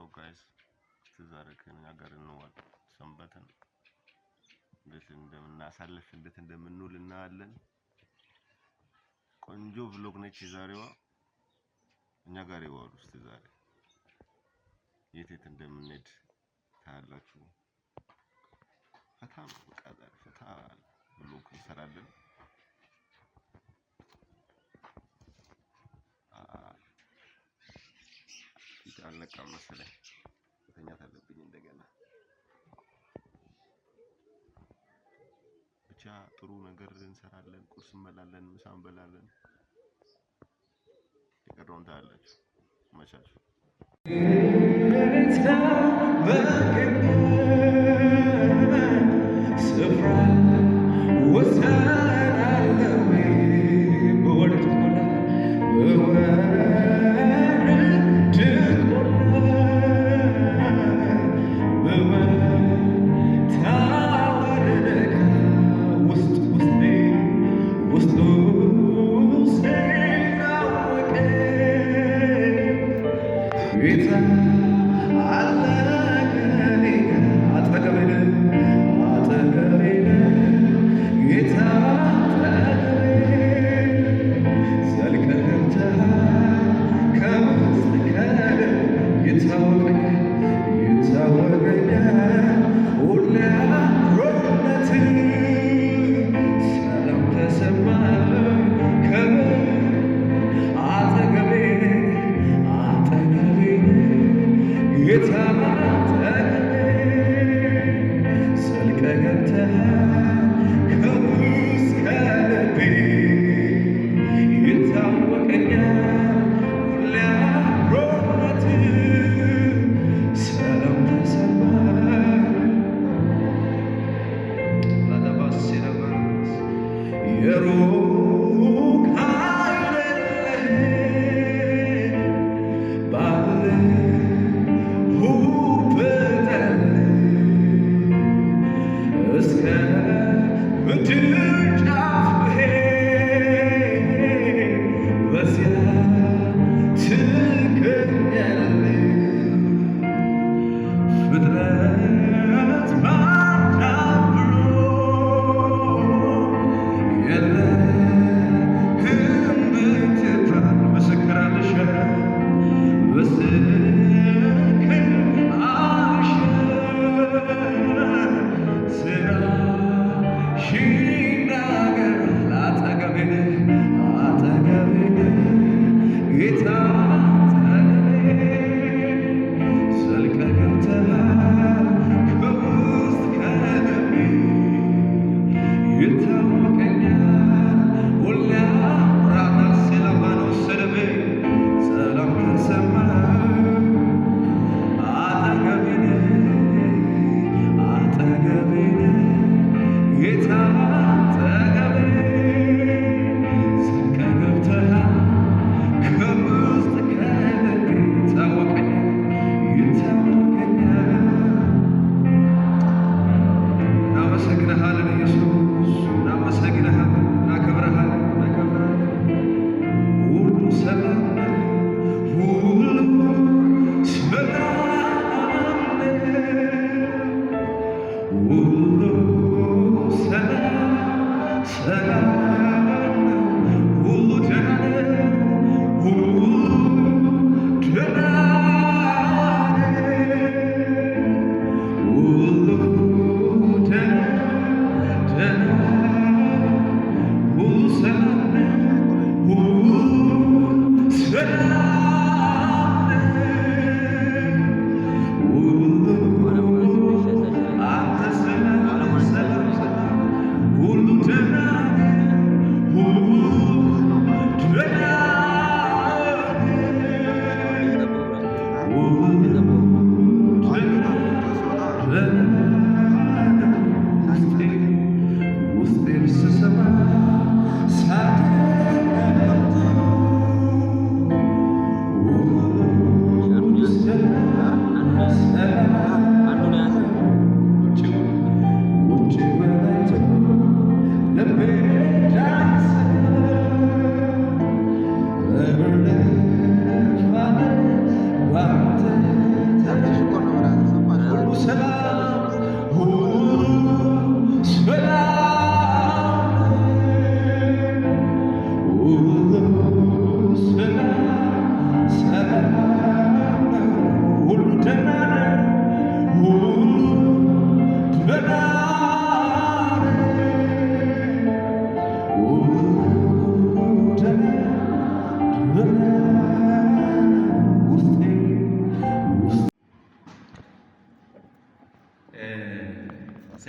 Guys፣ እስቲ ዛሬ ከኛ ጋር እንዋል። ሰንበትን እንዴት እንደምናሳልፍ፣ እንዴት እንደምንውል እናያለን። ቆንጆ vlog ነች የዛሬዋ። እኛ ጋር ይዋሉ እስቲ። ዛሬ የት የት እንደምንሄድ ታያላችሁ። ፈታ ነው በቃ፣ ዛሬ ፈታ vlog እንሰራለን። ፊት አልነቃም መሰለኝ፣ መተኛት አለብኝ እንደገና። ብቻ ጥሩ ነገር እንሰራለን። ቁርስ እንበላለን፣ ምሳ እንበላለን። የቀረውን ታያላችሁ። መቻችሁ። ስፍራ ወሰን አለው በወርድ ቆላ፣ በወርድ ቆላ፣ በወጣ ወረደ ውስጥ ውስጤ ውስጥ ውስጤን አወቀ። ጌታ አለ ከእኔ ጋር፣ አጠገቤ ነህ፣ አጠገቤ ነህ ጌታ፣ አጠገቤ ዘልቀህ ገብተሃል ከውስጥ ከልብ። ይታወቀኛል፣ ይታወቀኛል ሁሌ አብሮነትህ። ሰላም ተሰማኝ አጠገቤ፣ አጠገቤ ጌታ።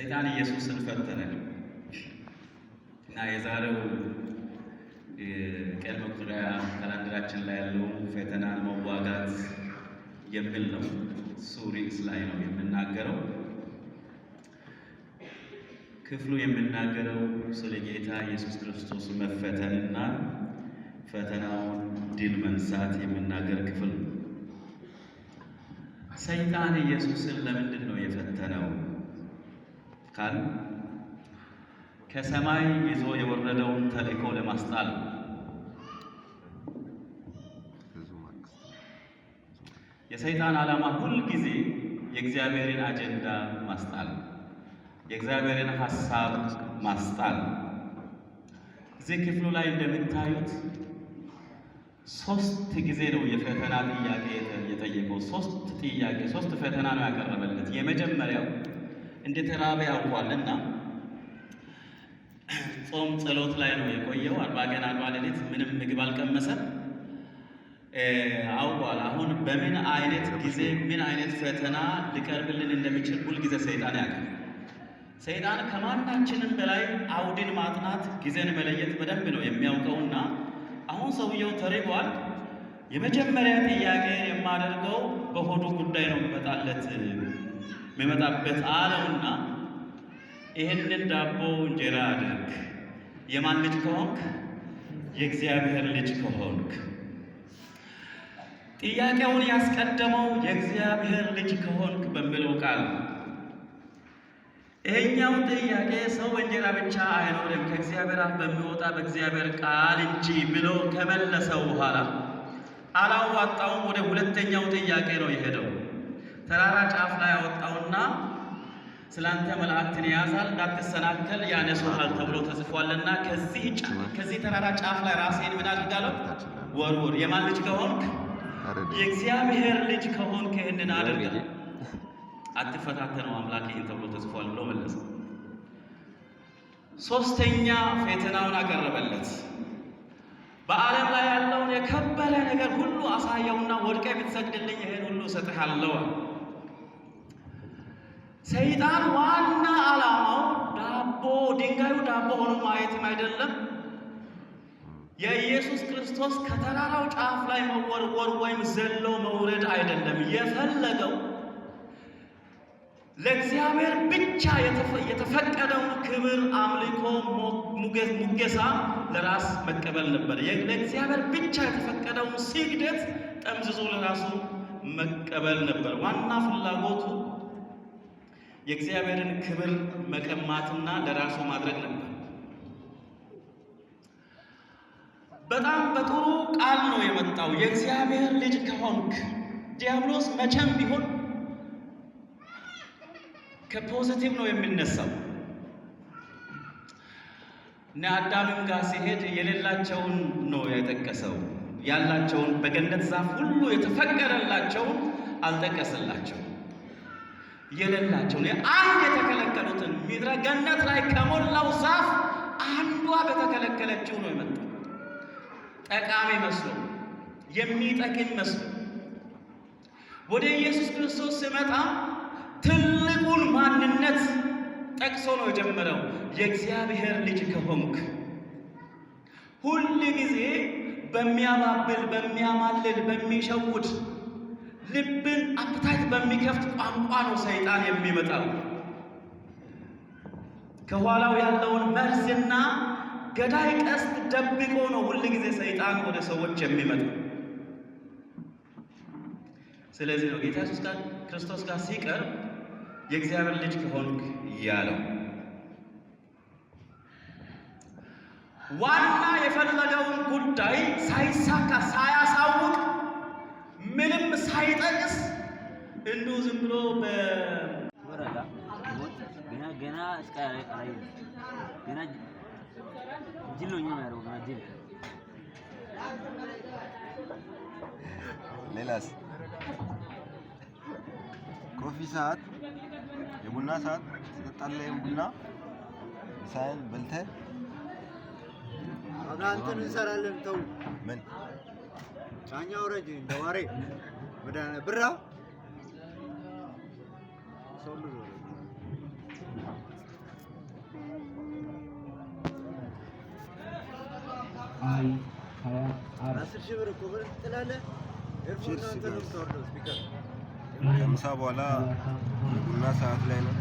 ሰይጣን ኢየሱስን ፈተነ እና የዛሬው የቀን መቁጠሪያ calendar ኣችን ላይ ያለው ፈተናን መዋጋት የሚል ነው። እሱ ርዕስ ላይ ነው የምናገረው። ክፍሉ የሚናገረው ስለ ጌታ ኢየሱስ ክርስቶስ መፈተንና ፈተናውን ድል መንሳት የሚናገር ክፍል ነው። ሰይጣን ኢየሱስን ለምንድን ነው የፈተነው ካል ከሰማይ ይዞ የወረደውን ተልእኮ ለማስጣል። የሰይጣን ዓላማ ሁል ጊዜ የእግዚአብሔርን አጀንዳ ማስጣል፣ የእግዚአብሔርን ሐሳብ ማስጣል። እዚህ ክፍሉ ላይ እንደምታዩት ሶስት ጊዜ ነው የፈተና ጥያቄ የጠየቀው። ሶስት ጥያቄ፣ ሶስት ፈተና ነው ያቀረበለት። የመጀመሪያው እንደተራበ ያውቋልና ጾም ጸሎት ላይ ነው የቆየው። 40 ቀን 40 ሌሊት ምንም ምግብ አልቀመሰም። አውቋል። አሁን በምን አይነት ጊዜ ምን አይነት ፈተና ሊቀርብልን እንደሚችል ሁልጊዜ ሰይጣን ያውቃል። ሰይጣን ከማናችንም በላይ አውድን ማጥናት፣ ጊዜን መለየት በደንብ ነው የሚያውቀውና አሁን ሰውየው ተርቧል። የመጀመሪያ ጥያቄ የማደርገው በሆዱ ጉዳይ ነው የሚመጣበት አለውና ይህንን ዳቦ እንጀራ አድርግ፣ የማን ልጅ ከሆንክ? የእግዚአብሔር ልጅ ከሆንክ። ጥያቄውን ያስቀደመው የእግዚአብሔር ልጅ ከሆንክ በሚለው ቃል። ይሄኛውን ጥያቄ ሰው በእንጀራ ብቻ አይኖርም ከእግዚአብሔር አፍ በሚወጣ በእግዚአብሔር ቃል እንጂ ብሎ ከመለሰው በኋላ አላዋጣውም። ወደ ሁለተኛው ጥያቄ ነው የሄደው። ተራራ ጫፍ ላይ ያወጣውና ስላንተ መላእክትን ያዛል፣ እንዳትሰናከል ያነሱሃል ተብሎ ተጽፏልና ከዚህ ተራራ ጫፍ ላይ ራስህን ምን አድርጋለሁ? ወርውር። የማን ልጅ ከሆንክ? የእግዚአብሔር ልጅ ከሆንክ ይህንን አድርግ። አትፈታተነው አምላክ ይህን ተብሎ ተጽፏል ብሎ መለሰ። ሶስተኛ ፈተናውን አቀረበለት። በዓለም ላይ ያለውን የከበረ ነገር ሁሉ አሳየውና ወድቀህ ብትሰግድልኝ ይህን ሁሉ እሰጥሃለሁ። ሰይጣን ዋና ዓላማው ዳቦ ድንጋዩ ዳቦ ሆኖ ማየትም አይደለም። የኢየሱስ ክርስቶስ ከተራራው ጫፍ ላይ መወርወር ወይም ዘሎ መውረድ አይደለም። የፈለገው ለእግዚአብሔር ብቻ የተፈቀደውን ክብር፣ አምልኮ፣ ሙገሳ ለራስ መቀበል ነበር። ለእግዚአብሔር ብቻ የተፈቀደውን ስግደት ጠምዝዞ ለራሱ መቀበል ነበር። ዋና ፍላጎቱ የእግዚአብሔርን ክብር መቀማትና ለራሱ ማድረግ ነበር። በጣም በጥሩ ቃል ነው የመጣው። የእግዚአብሔር ልጅ ከሆንክ። ዲያብሎስ መቼም ቢሆን ከ positive ነው የሚነሳው። እነ አዳምም ጋር ሲሄድ የሌላቸውን ነው የጠቀሰው። ያላቸውን፣ በገነት ዛፍ ሁሉ የተፈቀደላቸውን አልጠቀሰላቸው። የሌላቸውን፣ አንድ የተከለከሉትን፣ ምድረ ገነት ላይ ከሞላው ዛፍ አንዷ በተከለከለችው ነው የመጣው። ጠቃሚ መስሎ፣ የሚጠቅም መስሎ ወደ ኢየሱስ ክርስቶስ ሲመጣ ትልቁን ማንነት ጠቅሶ ነው የጀመረው። የእግዚአብሔር ልጅ ከሆንክ። ሁል ጊዜ በሚያባብል፣ በሚያማልል፣ በሚሸውድ፣ ልብን appetite በሚከፍት ቋንቋ ነው ሰይጣን የሚመጣው። ከኋላው ያለውን መርዝና ገዳይ ቀስት ደብቆ ነው ሁል ጊዜ ሰይጣን ወደ ሰዎች የሚመጣው። ስለዚህ ነው ጌታ ኢየሱስ ክርስቶስ ጋር ሲቀርብ የእግዚአብሔር ልጅ ከሆንክ ያለው። ዋና የፈለገውን ጉዳይ ሳይሳካ፣ ሳያሳውቅ፣ ምንም ሳይጠቅስ እንዲሁ ዝም ብሎ ወረዳ ገና ገና እስከ አላየሁም። ገና ጅል ነው የሚያደርገው፣ ገና ጅል። ሌላስ coffee ሰዓት፣ የቡና ሰዓት ትጠጣለህ። ቡና ምሳህን በልተህ እንትን እንሰራለን። ተው። ምን? ጫኛ ውረጅ እንደ ዋሬ መድኃኒዓለም ብራ ሰው ብዙ ነው። 10,000 ብር እኮ ብር ትጥላለህ። Earphone Cheers አንተ ነው guys። የምታወርደው speaker። ከምሳ በኋላ የቡና ሰዓት ላይ ነው።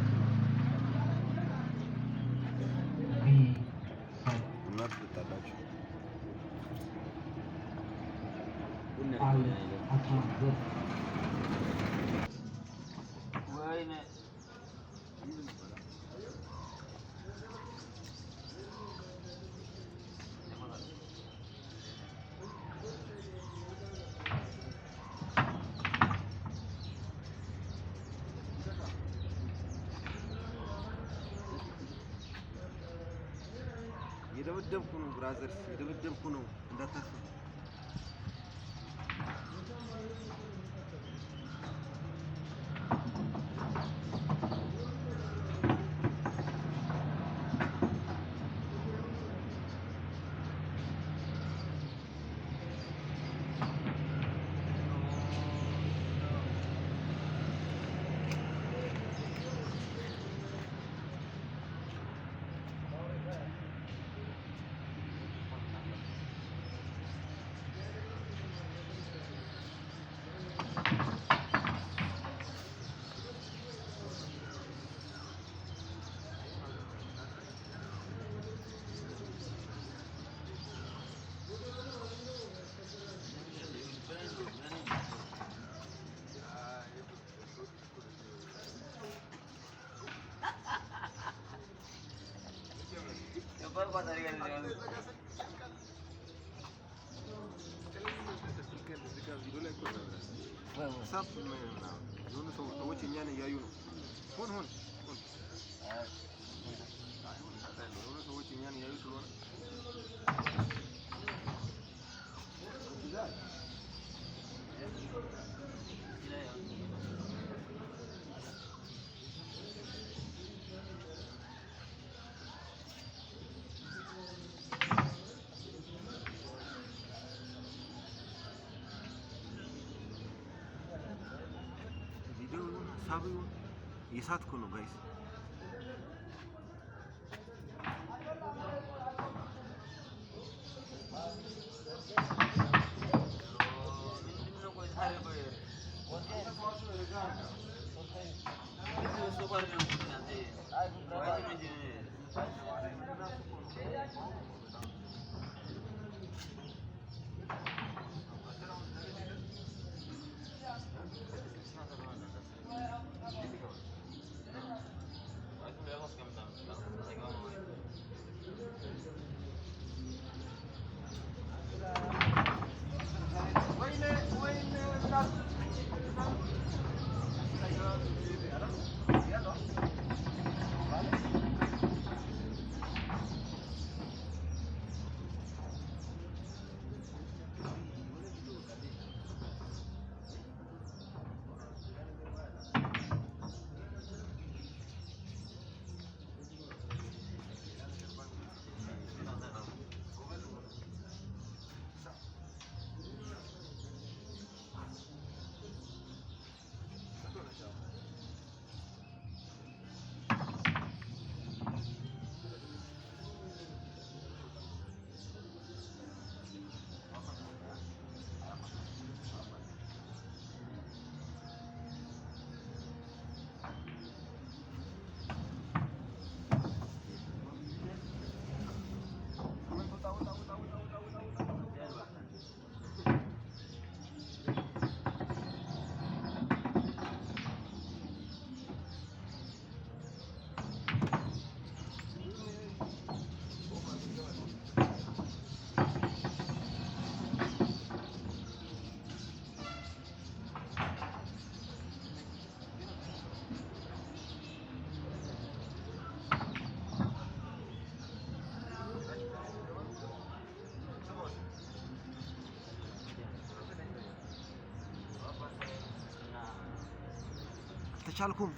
ቡና ትጠጣላችሁ። ወይኔ። የደበደብኩ ነው brothers፣ የደበደብኩ ነው እንዳታስቡ። ሳብ የሆኑ ሰዎች እኛን እያዩ ነው። ሆን ሆን ሆን የሆኑ ሰዎች እኛን እያዩ ስለሆነ ቪዲዮ ይሁን ሀሳብ ይሁን እየሳትኩ ነው guys። አልተቻልኩም።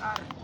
ጣር።